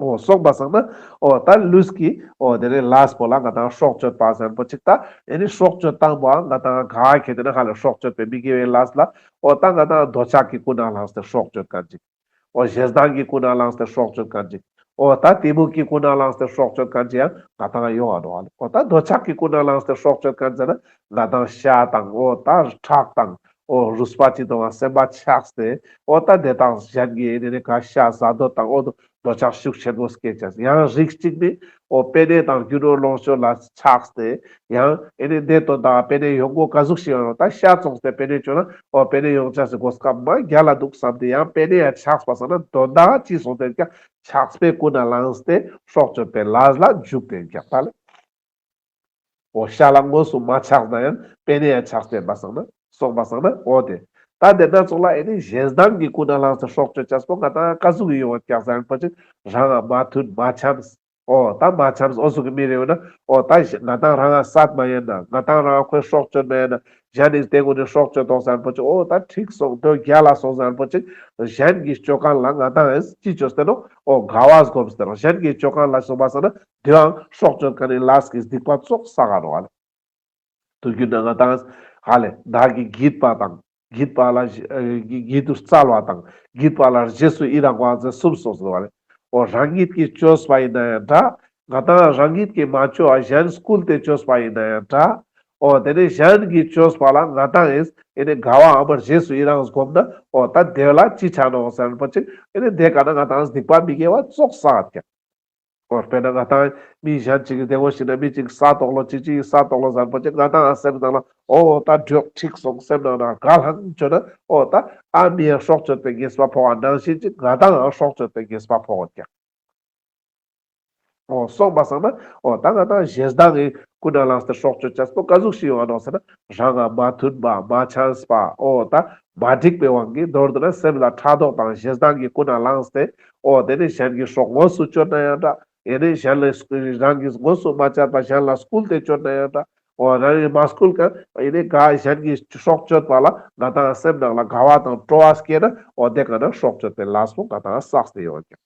འོ་སོང་པ་སང་ན་འོ་ད་ལུས་ཀྱི་འོ་དེ་ནི་ལས་པོ་ལ་ང་དང་སྲོག་གཅོད་པ་ཟེར་པོ་ཅིག་ད་ཨེ་ནི་སྲོག་གཅོད་བཏང་པོའང་ང་དང་ག་ཁེ་ཏེ་ན་ཧ་ལས་སྲོག་གཅོད་པའི་མི་དགེ་བའི་ལས་ལ་འོ་ད་ང་དང་འདོད་ཆགས་ཀྱི་ཀུན་ནས་བསླངས་ཏེ་སྲོག་གཅོད་མཁན་ཅིག། འོ་ཞེ་སྡང་གི་ཀུན་ནས་བསླངས་ཏེ་སྲོག་གཅོད་མཁན་ཅིག། འོ་ད་གཏི་མུག་གི་ཀུན་ནས་བསླངས་ཏེ་སྲོག་གཅོད་མཁན་ཅིག་ཡང་ང་དང་ཡོང་བ་འགྲོ་བ་ལེ། འོ་ད་འདོད་ཆགས་ཀྱི་ཀུན་ནས་བསླངས་ཏེ་སྲོག་གཅོད་མཁན་ཟེར་ན་ང་དང་ཤ་དང་འོ་ད་ཁྲག་དང་འོ་རུས་པ་ཅི་དང་སེམས་པ་ཆགས་ཏེ་འོ་ད་དེ་དང་གཞན་གྱི་ཨེ་ནི་ཁ་ཤ་ཟ་འདོད་དང་འོ་འདོད་ཆགས་ཤུགས་ཆེན་པོ་སྐྱེ་ཅེས། ཡང་རིགས་གཅིག་ནི་འོ་པེ་ནེ་དང་རྒྱུ་ནོར་ལོངས་སྤྱོད་ལ་ཆགས་ཏེ་ཡང་ཨེ་ནི་དེ་དོན་དག་པེ་ནེ་ཡོང་སྒོ་ག་ཟུག་ཞིག་ཡོང་རུང་ད་ཤ་བཙོངས་ཏེ་པེ་ནེ་བཅོས་ན་འོ་པེ་ནེ་ཡོང་ཅེས་སི་གོ་སྐབས་མ་རྒྱལ་ལ་འདུག་བསམ་སྟེ་ཡང་པེ་ནེ་ཡང་ཆགས་པ་སང་ན་དོན་དག་ཅི་སོང་སྟེ་ཀྱང་ཆགས་པའི་ཀུན་ནས་བསླངས་ཏེ་སྲོག་གཅོད་པའི་ལས་ལ་འཇུག་སྟེ་ཀྱང་ད་ལེ། འོ་ཤ་ལ་དངོས་སུ་མ་ཆགས་ན་ཡང་པེ་ནེ་ཡང་ཆགས་ཏེ་པ་སང་ན་སོང་པ་སང་ན་འོ་དེ། ད་དེ་ན་ཙོགས་ལ་ཨེ་ནི་ཞེ་སྡང་གི་ཀུན་ནས་བསླངས་ཏེ་སྲོག་གཅོད་ཅེས་པོ་ང་དང་ག་ཟུག་གི་ཡོང་བ་ཀྱག་ཟེར་པ་ཅིག་རང་ང་མ་མཐུན་མ་འཆམས། འོ་ད་མ་འཆམས་འོ་ཟུག་གི་མི་རེ་བ་ན་འོ་ད་ང་དང་རང་ང་བསད་མ་ཡིན་ན་ང་དང་རང་ང་ཁོའི་སྲོག་གཅོད་མ་ཡིན་ན་གཞན་ནི་དེ་ཀུན་ནི་སྲོག་གཅོད་དོགས་ཟེར་པོ་ཅིག། འོ་ད་འགྲིག་སོང་དོ་རྒྱལ་ལ་སོང་ཟེར་པོ་ཅིག། གཞན་གྱི་སྤྱོད་མཁན་ལ་ང་དང་ཨེ་ཅི་བཅོས་ཏེ་ནོག། འོ་དགའ་བ་སྒོམས་ཏེ་ནོག། གཞན་གྱི་སྤྱོད་མཁན་ལ་སོང་པ་སང་ན་དེའང་སྲོག་གཅོད་མཁན་ནི་ལས་ཀྱི་སྡིག་པ་ཙོགས་བསགས་ནོག་ཨ་ལེ། དུས་རྒྱུན་ན་ང་དང་ཧ་ལེ་བདག་གིས་བགྱིས་པ་དང་བགྱིས་པ་ལ་བགྱིད་དུ་སྩལ་བ་དང་བགྱིས་པ་ལ་རྗེས་སུ་ཡི་རང་བ་ཟེར་གསུམ་སོང་ཟེར་བ་ལེ། འོ་རང་ཉིད་ཀྱིས་བཅོས་པ་ཡིན་ན་ཡང་འདྲ། ང་དང་རང་ཉིད་ཀྱིས་མ་བཅོས་པ་གཞན་བསྐུལ་ཏེ་བཅོས་པ་ཡིན་ན་ཡང་འདྲ། འོ་དེ་ནས་གཞན་གྱིས་བཅོས་པ་ལ་ང་དང་ཨེ་ནི་དགའ་བའམ་རྗེས་སུ་ཡི་རང་སྒོམ་ན་འོ་ད་དེ་ལ་ཅི་ཆ་ནོག་ཟེར་པོ་ཅིག། ཨེ་ནི་དེ་ཀ་ན་ང་དང་སྡིག་པ་མི་དགེ་བ་ཙོགས་བསགས་ཀྱག། འོ་དཔེར་ན་ང་དང་མི་གཞན་ཅིག་གི་དེ་ངོ་ཤེས་ན་མི་ཅིག་ས་དོག་ལོ་ཅིག་ཅིག་ས་དོག་ལོ་ཟེར་པོ་ཅིག་ང་དང་སེམས་ནང་ལ་འོ་ད་འགྲིག་འགྲིག་སོང་སེམས་ནང་ན་དགའ་ལྷང་བཅོས་ན་འོ་ད་ཨ་མི་ཡང་སྲོག་གཅོད་པའི་ཉེས་པ་ཕོག་པ་ནང་བཞིན་ཅིག་ང་དང་ཡང་སྲོག་གཅོད་པའི་ཉེས་པ་ཕོག་ཀྱག། འོ་སོང་པ་སང་ན་འོ་ད་ང་དང་ཞེ་སྡང་གི་ཀུན་ནས་བསླངས་ཏེ་སྲོག་གཅོད་ཅེས་པོ་ག་ཟུག་ཞིག་ཡོང་ང་ནོག་ཟེར་ན་རང་ང་མ་མཐུན་པ་མ་འཆམས་པ་འོ་ད་མ་འགྲིག་པའི་དབང་གིས་མདོར་བསྡུ་ན་སེམས་ལ་ཕྲག་དོག་དང་ཞེ་སྡང་གི་ཀུན་ནས་བསླངས་ཏེ་འོ་དེ་ནི་གཞན་གྱི་སྲོག་དངོས་སུ་གཅོད་ན་ཡང་འདྲ། ཨེ་ནི་གཞན་ལ་རང་གིས་དངོས་སུ་མ་བཅད་པ་གཞན་ལ་བསྐུལ་ཏེ་གཅོད་ན་ཡང་འདྲ། འོ་རང་གིས་མ་བསྐུལ་མཁན་ཨེ་ནི་ག་གཞན་གྱི་སྲོག་གཅོད་པ་ལ་ང་དང་སེམས་ནང་ལ་དགའ་བ་དང་སྤྲོ་བ་སྐྱེས་ན་འོ་དེ་ཀ་ན་སྲོག་གཅོད་པའི་ལས་པོ་ང་དང་བསགས་ཏེ་ཡོད་ཀྱག།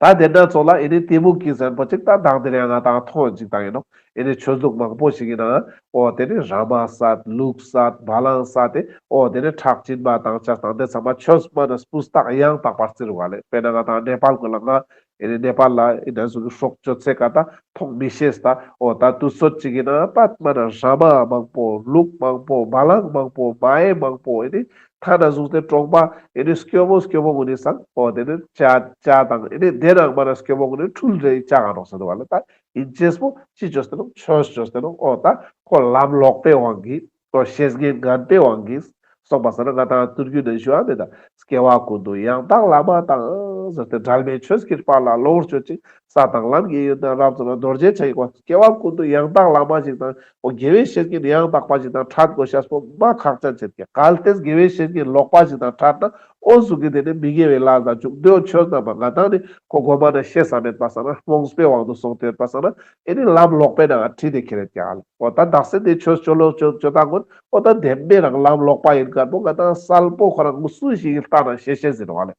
ད་དེ་ན་ཙོགས་ལ་ཨེ་ནི་གཏི་མུག་གི་ཟེར་པོ་ཅིག་ད་དང་དེ་རིང་ང་དང་མཐོང་ཅིག་དང་ཡིན་ནོག། ཨེ་ནི་ཆོས་ལུགས་མང་པོ་ཞིག་ཡིན་ན་འོ་དེ་ནི་ར་མ་བསད་ལུག་བསད་བ་ལང་བསད་དེ་འོ་དེ་ནི་ཁྲག་སྦྱིན་པ་བཏང་ཅེས་དང་དེ་ཚང་མ་ཆོས་མ་ན་སྤུས་དག་ཡང་དག་པར་བརྩི་རུ་བ་ལེ། དཔེར་ན་ང་དང་ནེ་པཱལ་ཀུན་ལ་ང་ཨེ་ནི་ནེ་པཱལ་ལ་ཨེ་ནི་ཟུག་གི་སྲོག་གཅོད་ཚེ་ཀ་ད་མཐོང་མི་ཤེས་ད། འོ་ད་དུས་ཚོད་ཅིག་ཡིན་ན་པད་མ་ན་ར་མ་མང་པོ་ལུག་མང་པོ་བ་ལང་མང་པོ་མ་ཧེ་མང་པོ་ཨེ་ནི་ཐ་ན་ཟུག་སྟེ་གྲོང་པ་ཨེ་ནི་སྐྱོ་བོ་སྐྱོ་བོ་ཀུན་ནི་སང་འོ་དེ་ནི་ཅ་ཅ་དང་ཨེ་ནི་དེ་ནང་མ་ན་སྐྱོ་བོ་ཀུན་ནི་འཁྲུལ་རེ་ཅ་ག་ནོག་ཟེར་དུ་བ་ལེ། ད་ཨིན་ཅེས་པོ་ཅི་བཅོས་ཏེ་ནོག། ཆོས་བཅོས་ཏེ་ནོག། འོ་ད་ཁོ་ལམ་ལོག་པའི་དབང་གིས་འོ་བཤེས་གཉེན་ངན་པའི་དབང་གིས་སོང་པ་སང་ན་ང་དང་དུས་རྒྱུན་ན་ཞུ་བ་མེད་ད། སྐྱེ་བ་ཀུན་ཏུ་ཡང་དག་བླ་མ་དང་ ཟེར་ཏེ་འབྲལ་མེད་ཆོས་ཀྱི་དཔལ་ལ་ལོངས་སྤྱོད་ཅིང་། ས་དང་ལམ་གྱི་ཡུལ་དང་རབ་འབྱམས་ལ། རྡོ་རྗེ་འཆང་གི་སྐུ་སྐྱེ་བ་ཀུན་ཏུ་ཡང་དག་བླ་མ་ཞིག་དང་། འོ་དགེ་བའི་བཤེས་གཉེན་ཡང་དག་པ་ཞིག་དང་འཕྲད་དགོས་ཤེས་པོ་མ་ཁག་ཅན་ཆེད་ཀྱག། གལ་ཏེ་དགེ་བའི་བཤེས་གཉེན་ལོག་པ་ཞིག་དང་འཕྲད་ན་འོ་ཟུག་གི་དེ་ནི་མི་དགེ་བའི་ལས་དང་འཇུག་འདོད་ཆོས་རྣམ་པ་ང་དང་ནི་ཁོ་གོ་མ་ན་ཤེས་ས་མེད་པ་སང་ན་རྨོངས་པའི་དབང་དུ་སོང་སྟེ་ཡོད་པ་སང་ན་ཨེ་ནི་ལམ་ལོག་པའི་ནང་ཁྲིད་དེ་ཁྱེར་ཡོད་ཀྱག་ལེ། འོ་ད་དག་ས་དེ་ཆོས་ཅོ་ལོ་ཅོ་ཅོ་ད་གོ་འོ་ད་བདེན་པའི་རང་ལམ་ལོག་པ་ཡིན་ཀར་པོ་ང་དང་གསལ་པོ་ཁོ་རང་སུ་ཞིག་གི་ལྟ་ན་ཤེས་ཤེས་ཟིན་བ་ལེ།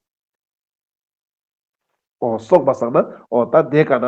འོ་སོང་པ་སང་ན་འོ་ད་དེ་ག་ན་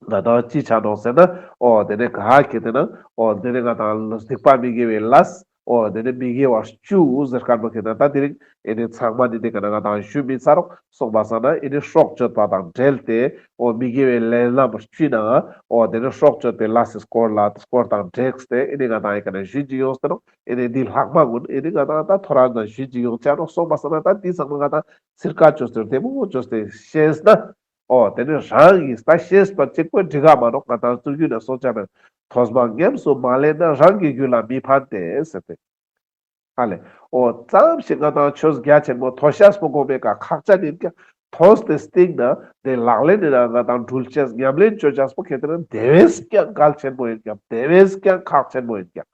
ང་དང་ཅི་ཆ་ནོག་ཟེར་ན་འོ་དེ་ནས་ག་ཁེ་དེ་ན་འོ་དེ་ནས་ང་དང་སྡིག་པ་མི་དགེ་བའི་ལས་འོ་དེ་ནས་མི་དགེ་བ་བཅུ་ཟེར་ཁན་པོ་ཁེ་དེ་ན་ད་དེ་རིང་ཨེ་ནི་ཚང་མ་ནི་དེ་ག་ན་ང་དང་ཞུ་མི་ཚར་རོག། སོང་པ་སང་ན་ཨེ་ནི་སྲོག་གཅོད་པ་དང་འབྲེལ་ཏེ་འོ་མི་དགེ་བའི་ལས་རྣམ་པ་བཅུའི་ནང་འོ་དེ་ནས་སྲོག་གཅོད་པའི་ལས་སི་སྐོར་ལ་སྐོར་དང་འབྲེལ་ཏེ་ཨེ་ནི་ང་དང་ཨེ་ཀ་ན་ཞུ་ཅིག་ཡོང་སྟེ་ནོག། ཨེ་ནི་འདི་ལྷག་མ་ཀུན་ཨེ་ནི་ང་དང་ད་ཐོ་རངས་ན་ཞུ་ཅིག་ཡོང་ཆ་ནོག། སོང་པ་སང་ན་ད་འདི་ཚང་མ་ང་དང་ཚིར་ཀ་ཅོས་ཏེ་བདེ་མོ་ཅོས་ཏེ་ཤེས་ན། འོ་དེ་ནི་རང་གིས་ད་ཤེས་པ་གཅིག་པོ་འགྲིག་ག་མ་ནོག། ང་དང་ཚུར་རྒྱུད་ན་སོང་ཆ་མེད། ཐོས་པ་ཉམས་སུ་མ་ལེན་ན་རང་གི་རྒྱུད་ལ་མི་ཕན་ཏེ་ཟེར་ཏེ། ཧ་ལེ། འོ་ཙམ་ཞིག་ང་དང་ཆོས་རྒྱ་ཆེན་མོ་ཐོས་ཤེས་པོ་དགོས་པའི་ཀ་ཁག་ཅན་ཡིན་ཀྱང་ཐོས་ཏེ་སྟིང་ན་དེ་ལག་ལེན་ནི་ནང་ང་དང་འགྲུལ་ཅེས་ཉམས་ལེན་ཅོ་ཅེས་པོ་ཁེ་དེ་ན་དེ་བས་ཀྱང་གལ་ཆེན་པོ་ཡིན་ཀྱང་དེ་བས་ཀྱང་ཁག་ཆེན་པོ་ཡིན་ཀྱང་།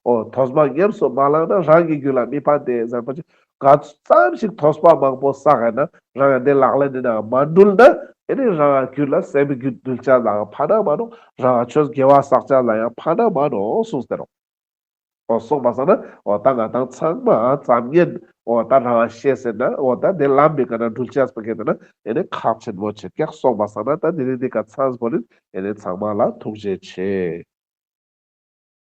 འོ་ཐོས་པ་ཉམས་སུ་མ་བླངས་ན་རང་གི་རྒྱུད་ལ་མི་ཕན་ཏེ་ཟེར་པ་ཅིག་ག་ཙམ་ཞིག་ཐོས་པ་མང་པོ་བསགས་ཡིན་ན་རང་ཡང་དེ་ལག་ལེན་ནི་ནང་མ་འགྲུལ་ན་ཨེ་ནི་རང་རྒྱུད་ལ་སེམས་རྒྱུད་འདུལ་ཅེས་ལའང་ཕན་ན་མ་ནོག། རང་ཆོས་དགེ་བ་བསགས་ཅེས་ལ་ཡང་ཕན་ན་མ་ནོག་གསུངས་ཏེ་རོག། འོ་སོང་པ་སང་ན་འོ་ད་ང་དང་ཚང་མ་ཙམ་ཉན་འོ་ད་རང་ཤེས་ཟེར་ན་འོ་ད་དེ་ལམ་མི་ཀ་ན་འགྲུལ་ཅེས་པོ་ཁེ་དེ་ན་ཨེ་ནི་ཁག་ཆེན་མོ་ཆེད་ཀྱག། སོང་པ་སང་ན་ད་དེ་རིང་འདི་ཀ་ཚང་པོ་ནི་ཨེ་ནི་ཚང་མ་ལ་ཐུགས་རྗེ་ཆེ།